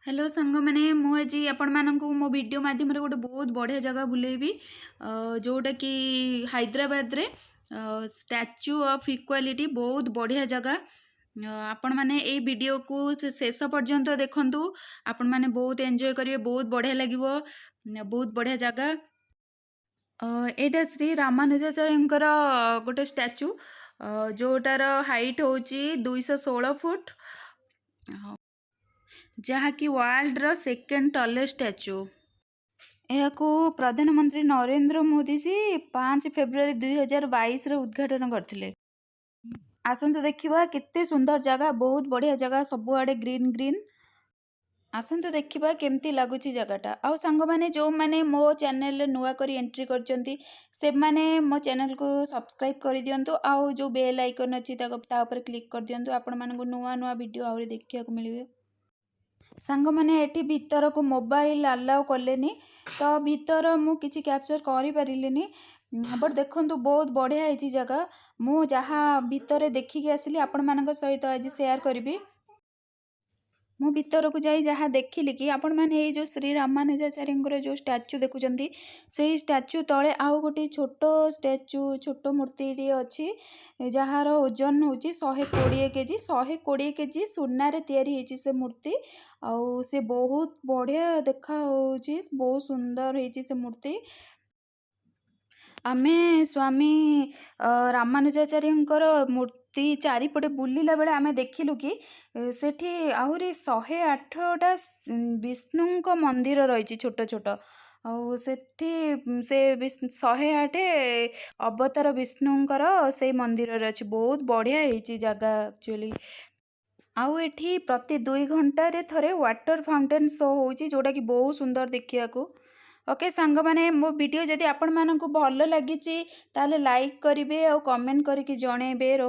Hello ସାଙ୍ଗମାନେ, ମୁଁ ଆଜି ଆପଣମାନଙ୍କୁ ମୋ ଭିଡ଼ିଓ ମାଧ୍ୟମରେ ଗୋଟେ ବହୁତ ବଢ଼ିଆ ଜାଗା ବୁଲେଇବି, ଯେଉଁଟାକି ହାଇଦ୍ରାବାଦରେ ଷ୍ଟାଚ୍ୟୁ ଅଫ୍ ଇକ୍ୱାଲିଟି। ବହୁତ ବଢ଼ିଆ ଜାଗା। ଆପଣମାନେ ଏଇ ଭିଡ଼ିଓକୁ ଶେଷ ପର୍ଯ୍ୟନ୍ତ ଦେଖନ୍ତୁ। ଆପଣମାନେ ବହୁତ ଏନ୍ଜୟ କରିବେ, ବହୁତ ବଢ଼ିଆ ଲାଗିବ, ବହୁତ ବଢ଼ିଆ ଜାଗା। ଏଇଟା ଶ୍ରୀ ରାମାନୁଜାଚାର୍ଯ୍ୟଙ୍କର ଗୋଟେ ଷ୍ଟାଚ୍ୟୁ, ଯେଉଁଟାର ହାଇଟ୍ ହେଉଛି 216 ଫୁଟ, ଯାହାକି ୱାର୍ଲଡର ସେକେଣ୍ଡ ଟଲେଷ୍ଟ ଷ୍ଟାଚ୍ୟୁ। ଏହାକୁ ପ୍ରଧାନମନ୍ତ୍ରୀ ନରେନ୍ଦ୍ର ମୋଦିଜୀ 5 ଫେବୃଆରୀ 2022ରେ ଉଦ୍ଘାଟନ କରିଥିଲେ। ଆସନ୍ତୁ ଦେଖିବା କେତେ ସୁନ୍ଦର ଜାଗା। ବହୁତ ବଢ଼ିଆ ଜାଗା, ସବୁଆଡ଼େ ଗ୍ରୀନ୍ ଗ୍ରୀନ୍। ଆସନ୍ତୁ ଦେଖିବା କେମିତି ଲାଗୁଛି ଜାଗାଟା। ଆଉ ସାଙ୍ଗମାନେ, ଯେଉଁମାନେ ମୋ ଚ୍ୟାନେଲରେ ନୂଆ କରି ଏଣ୍ଟ୍ରି କରିଛନ୍ତି, ସେମାନେ ମୋ ଚ୍ୟାନେଲକୁ ସବସ୍କ୍ରାଇବ୍ କରିଦିଅନ୍ତୁ ଆଉ ଯେଉଁ ବେଲ୍ ଆଇକନ୍ ଅଛି, ତାକୁ ତା ଉପରେ କ୍ଲିକ୍ କରିଦିଅନ୍ତୁ। ଆପଣମାନଙ୍କୁ ନୂଆ ନୂଆ ଭିଡ଼ିଓ ଆହୁରି ଦେଖିବାକୁ ମିଳିବ। ସାଙ୍ଗମାନେ, ଏଠି ଭିତରକୁ ମୋବାଇଲ ଆଲାଉ କଲେନି, ତ ଭିତର ମୁଁ କିଛି କ୍ୟାପଚର୍ କରିପାରିଲିନି। ବଟ୍ ଦେଖନ୍ତୁ, ବହୁତ ବଢ଼ିଆ ହେଇଛି ଜାଗା। ମୁଁ ଯାହା ଭିତରେ ଦେଖିକି ଆସିଲି, ଆପଣମାନଙ୍କ ସହିତ ଆଜି ସେୟାର କରିବି। ମୁଁ ଭିତରକୁ ଯାଇ ଯାହା ଦେଖିଲି କି ଆପଣମାନେ ଏଇ ଯେଉଁ ଶ୍ରୀ ରାମାନୁଜାଚାର୍ଯ୍ୟଙ୍କର ଯେଉଁ ଷ୍ଟାଚ୍ୟୁ ଦେଖୁଛନ୍ତି, ସେଇ ଷ୍ଟାଚ୍ୟୁ ତଳେ ଆଉ ଗୋଟେ ଛୋଟ ଷ୍ଟାଚ୍ୟୁ, ଛୋଟ ମୂର୍ତ୍ତିଟିଏ ଅଛି, ଯାହାର ଓଜନ ହେଉଛି 120 କେଜି। 120 କେଜି ସୁନାରେ ତିଆରି ହେଇଛି ସେ ମୂର୍ତ୍ତି। ଆଉ ସେ ବହୁତ ବଢ଼ିଆ ଦେଖାହେଉଛି, ବହୁତ ସୁନ୍ଦର ହେଇଛି ସେ ମୂର୍ତ୍ତି। ଆମେ ସ୍ୱାମୀ ରାମାନୁଜାଚାର୍ଯ୍ୟଙ୍କର ମୂର୍ତ୍ତି ଚାରିପଟେ ବୁଲିଲା ବେଳେ ଆମେ ଦେଖିଲୁ କି ସେଠି ଆହୁରି 108ଟା ବିଷ୍ଣୁଙ୍କ ମନ୍ଦିର ରହିଛି ଛୋଟ ଛୋଟ। ଆଉ ସେଠି ସେ 108 ଅବତାର ବିଷ୍ଣୁଙ୍କର ସେଇ ମନ୍ଦିରରେ ଅଛି। ବହୁତ ବଢ଼ିଆ ହେଇଛି ଜାଗା ଆକ୍ଚୁଆଲି। ଆଉ ଏଠି ପ୍ରତି 2 ଘଣ୍ଟାରେ ଥରେ ୱାଟର ଫାଉଣ୍ଟେନ୍ ଶୋ ହେଉଛି, ଯେଉଁଟାକି ବହୁତ ସୁନ୍ଦର ଦେଖିବାକୁ। ଓକେ ସାଙ୍ଗମାନେ, ମୋ ଭିଡ଼ିଓ ଯଦି ଆପଣମାନଙ୍କୁ ଭଲ ଲାଗିଛି, ତାହେଲେ ଲାଇକ୍ କରିବେ ଆଉ କମେଣ୍ଟ କରିକି ଜଣେଇବେ। ରହୁ।